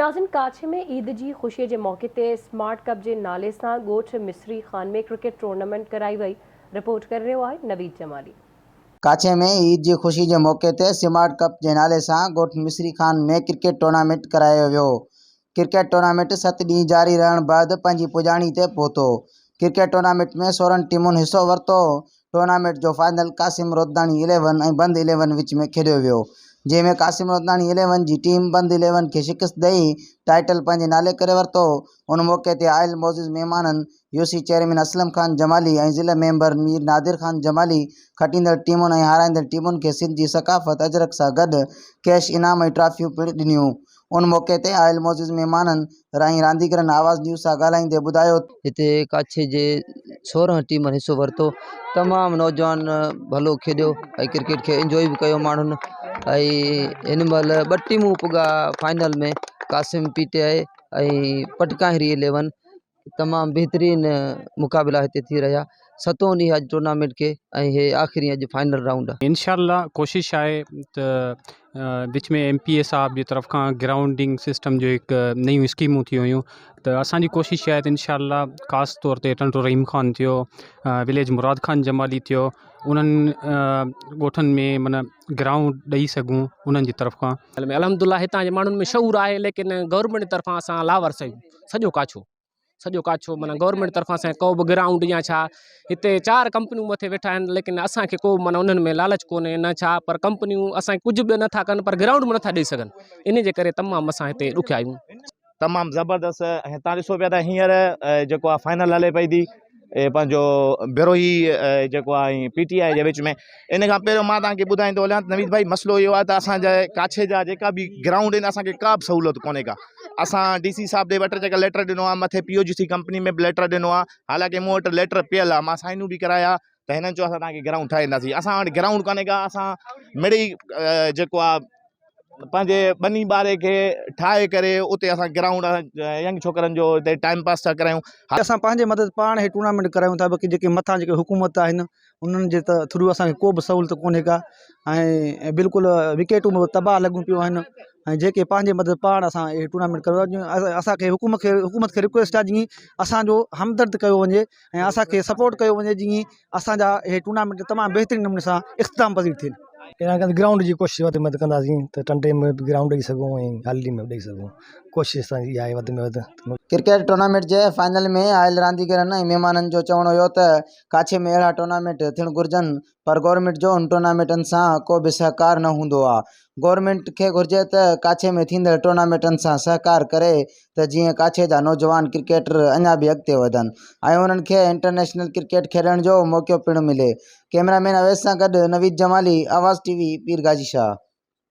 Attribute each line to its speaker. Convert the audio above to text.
Speaker 1: ناظرين ڪاڇي ۾ عيد جي خوشي جي موقعي تي اسمارٽ ڪپ جي نالي سان ڳوٺ مصري خان ۾ ڪرڪيٽ ٽورنامينٽ ڪرائي وئي، رپورٽ ڪري رهيو آهي نويد جمالي.
Speaker 2: ڪاڇي ۾ عيد جي خوشي جي موقعي تي سمارٽ ڪپ جي نالي سان ڳوٺ مصري خان ۾ ڪرڪيٽ ٽورنامينٽ ڪرايو ويو. ڪرڪيٽ ٽورنامينٽ ست ڏينهن جاري رهڻ بعد پنهنجي پڄاڻي تي پهتو. ڪرڪيٽ ٽورنامينٽ ۾ 16 ٽيمن حصو ورتو. ٽورنامينٽ جو فائنل قاسم روداڻي اليون ۽ بند اليون وچ ۾ کيڏيو ويو، جنهن ۾ قاسم روداڻي اليون جي ٽيم بند اليون کي شڪست ڏئي ٽائيٽل پنهنجي نالي ڪري ورتو. ان موقعي تي آيل معزز مهمانن U C chairman Aslam Khan Jamali ۽ ضلع ميمبر مير نادر خان جمالي کٽيندڙ ٽيمن ۽ هارائيندڙ ٽيمن کي سنڌ جي ثقافت اجرڪ سان گڏ ڪيش انعام ۽ ٽرافيون پڻ ڏنيون. ان موقعي تي آيل معزز مهمانن رائين رانديگرن آواز نيوز سان ڳالهائيندي ٻڌايو ته.
Speaker 3: هتي ڪاڇي جي 16 ٽيمن حصو ورتو تمام نوجوان ڀلو کيڏيو ۽ ڪرڪيٽ کي انجوائي به ڪيو ماڻهن ۽ هن مهل ٻه ٽيمون پڳا فائنل ۾ قاسم پي ٽي آء ۽ پٽڪاهري اليون تمام بهترين مقابلا هتي ٿي رهيا ستون ڏينهن اڄ ٽورنامينٽ کي ۽ هي آخري اڄ فائنل رائونڊ آهي.
Speaker 4: انشاء الله ڪوشش آهي ته وچ ۾ ايم پي اي صاحب جي طرف کان گرائونڊنگ سسٽم جو هڪ نيون اسڪيمون ٿي ويون ته اسانجي ڪوشش آهي ته انشاء الله خاص طور تي ٽنڊو رحيم خان ٿيو وليج مراد خان جمالي ٿيو انهن ڳوٺن ۾ معنيٰ گرائونڊ ڏئي سگهون انهن جي طرف کان.
Speaker 5: الحمد لله هتان جي ماڻهن ۾ شعور آهي ليڪن گورنمينٽ طرفان اسان لاوارث آهيون سڄو ڪاڇو سڄو ڪاڇو معنيٰ گورنمينٽ طرفان اسان کي ڪو به گرائونڊ يا ڇا هتي چار ڪمپنيون مٿي ويٺا آهن ليڪن اسان کي ڪو معنيٰ انهن ۾ لالچ ڪونهي نه ڇا پر ڪمپنيون اسان کي ڪجهه به نٿا ڪن پر گرائونڊ به نٿا ڏئي سگهن ان جي ڪري تمام اسان هتي ڏکيا آهيون.
Speaker 6: تمام زبردست ۽ تان ڏسو پيا ته هينئر جيڪو آ فائنل هلي پئي ٿي اي پنهنجو بروهي جيڪو آ ۽ پي ٽي آء جي وچ ۾ ان کان پهريون مان توهان کي ٻڌائيندو هلان ته نويد ڀائي مسئلو اهو آهي ته اسان جا ڪاڇي جا جيڪا به گرائونڊ آهن اسان کي ڪا به سهولت ڪونهي ڪا اسان ڊي سي صاحب ڏي وٽ جيڪا ليٽر ڏنو آهي مٿي پي او جي سي ڪمپني ۾ به ليٽر ڏنو آهي حالانڪه مون وٽ ليٽر پيل آهي مان سائنون به ڪرايا ته هنن چيو اسان توهان کي گرائونڊ ٺاهي ڏينداسين اسان وٽ گرائونڊ ڪونهي ڪا اسان مڙئي جيڪو آهي پنهنجي ٻني ٻاري کي ٺاهي ڪري اتي اسان گرائونڊ ينگ ڇوڪرن جو اتي ٽائيم پاس ٿا ڪرايون.
Speaker 7: اسان پنهنجي مدد پاڻ هي ٽورنامينٽ ڪرايون ٿا باقي جيڪي مٿان جيڪي حڪومت آهن انهن جي ته ٿرو اسان کي ڪو به سهولت ڪونهي ڪا ۽ بلڪل وڪيٽون به تباهه لڳيون پيون آهن ۽ جيڪي پنهنجي مدد پاڻ اسان هي ٽورنامينٽ ڪرايون اسان کي حڪومت کي حڪومت کي رڪويسٽ آهي جيئن اسان جو همدرد ڪيو وڃي ۽ اسان کي سپورٽ ڪيو وڃي جيئن اسان جا اهي ٽورنامينٽ تمام بهترين نموني سان اختتام پذير ٿين.
Speaker 8: گرائونڊ جي ڪوشش وڌ ۾ وڌ ڪنداسين ته ٽنڊي ۾ به گرائونڊ ڏئي سگهون ۽ هالڙي ۾ به ڏئي سگهون ڪوشش اسان جي اها آهي وڌ ۾ وڌ.
Speaker 2: ڪرڪيٽ ٽورنامينٽ جي فائنل ۾ آيل رانديگرن ۽ مهمانن جو چوڻ هيو ته ڪاڇي ۾ اهڙا ٽورنامينٽ ٿيڻ گهرجن پر گورنمينٽ جو ان ٽورنامينٽن سان ڪو به سهڪار نه هوندو آ گورنمينٽ کي گهرجي ته ڪاڇي ۾ ٿيندڙ ٽورنامينٽن سان سهڪار ڪري ته جيئن ڪاڇي جا نوجوان ڪرڪيٽر اڃا به اڳتي وڌن ۽ انهن کي انٽرنيشنل ڪرڪيٽ کيڏڻ جو موقعو پڻ ملي ڪئميرا مين اويس سان گڏ نويد جمالي آواز ٽي وي پير گاجي شاهه.